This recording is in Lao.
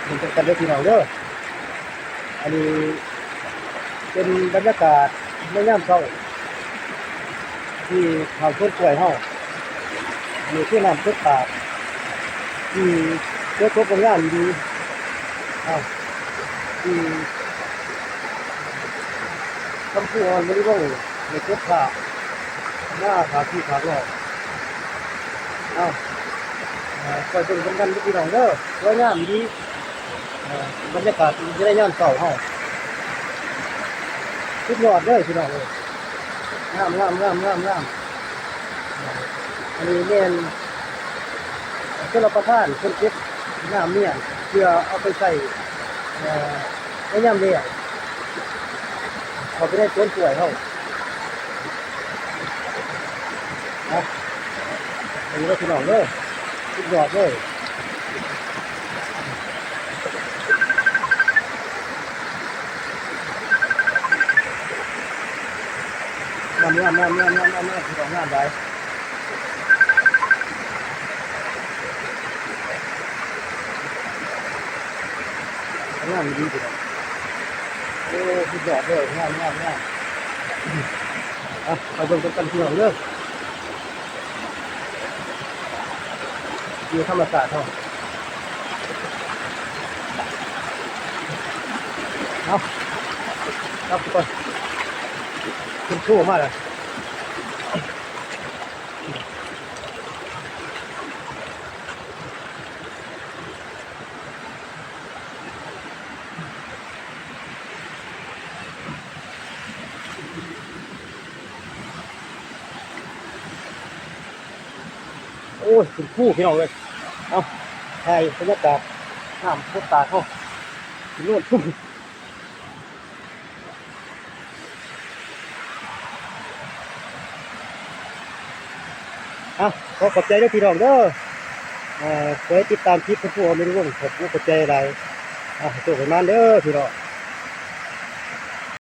ເບິ່ງນຳກັນເດີພີ່ນ້ອງເດີ. ອັນນີ້ເປັນບັນຍາກາດໃນຍາມເຊົ້າ ທີ່ຂ້າງສວນກ້ວຍເຮົາ. ອັນນີ້ຄືນ້ຳຕົກຕາດ ທີ່ສວຍສົດງົດງາມດີ. ເອົ້າ ທີ່ຄຳພູອອນບໍລິວົງ ໄດ້ເກັບພາບມາຝາກພີ່ຝາກນ້ອງ. ເອົ້າ ເອີ ຊ່ອຍເບິ່ງນຳກັນເດີພີ່ນ້ອງເດີ ສວຍງາມດີ. ເອີ ບັນຍາກາດຢູ່ໃນຍາມເຊົ້າເຮົາ ສຸດຍອດເດີພີ່ນ້ອງເອີຍ. ງາມໆໆໆໆ. ອັນນີ້ແມ່ນ ຊົນລະປະທານເພິ່ນເກັບນ້ຳນີ້ເພື່ອເອົາໄປໃຊ້ ເອີ ໃນຍາມແລ້ງ ເຂົ້າໄປໃນສວນກ້ວຍເຮົາ. ເອົາ ເບິ່ງເດີພີ່ນ້ອງເດີ ສຸດຍອດເລີຍ. ງາມໆໆໆໆໆ ພີ່ນ້ອງ ງາມຫຼາຍ. ງາມດີພີ່ນ້ອງ. ໂອ້ ສຸດຍອດເລີຍ ງາມໆໆ. ເອົາ ໄປເບິ່ງນຳກັນພີ່ນ້ອງເດີ ວິວທຳມະຊາດເຮົາ. ເອົາ ກັບໄປກ່ອນ ຂຶ້ນໂທມາແລ້ວ. ໂອ້ຍ ຂຶ້ນພູພີ່ນ້ອງເອີຍ. ເອົາ ຖ່າຍບັນຍາກາດນ້ຳຕົກຕາດເຮົາ ຂຶ້ນໂນນ. ເອົາ ຂໍຂອບໃຈເດີພີ່ນ້ອງເດີ ເອີ ຜູ້ໃດຕິດຕາມຄລິບຂອງພວກເຮົາໃນເລື່ອງ ຂອບຄຸນຂອບໃຈຫຼາຍ. ເອົາ ໃຫ້ໂຊກໃຫ້ໝານເດີພີ່ນ້ອງ.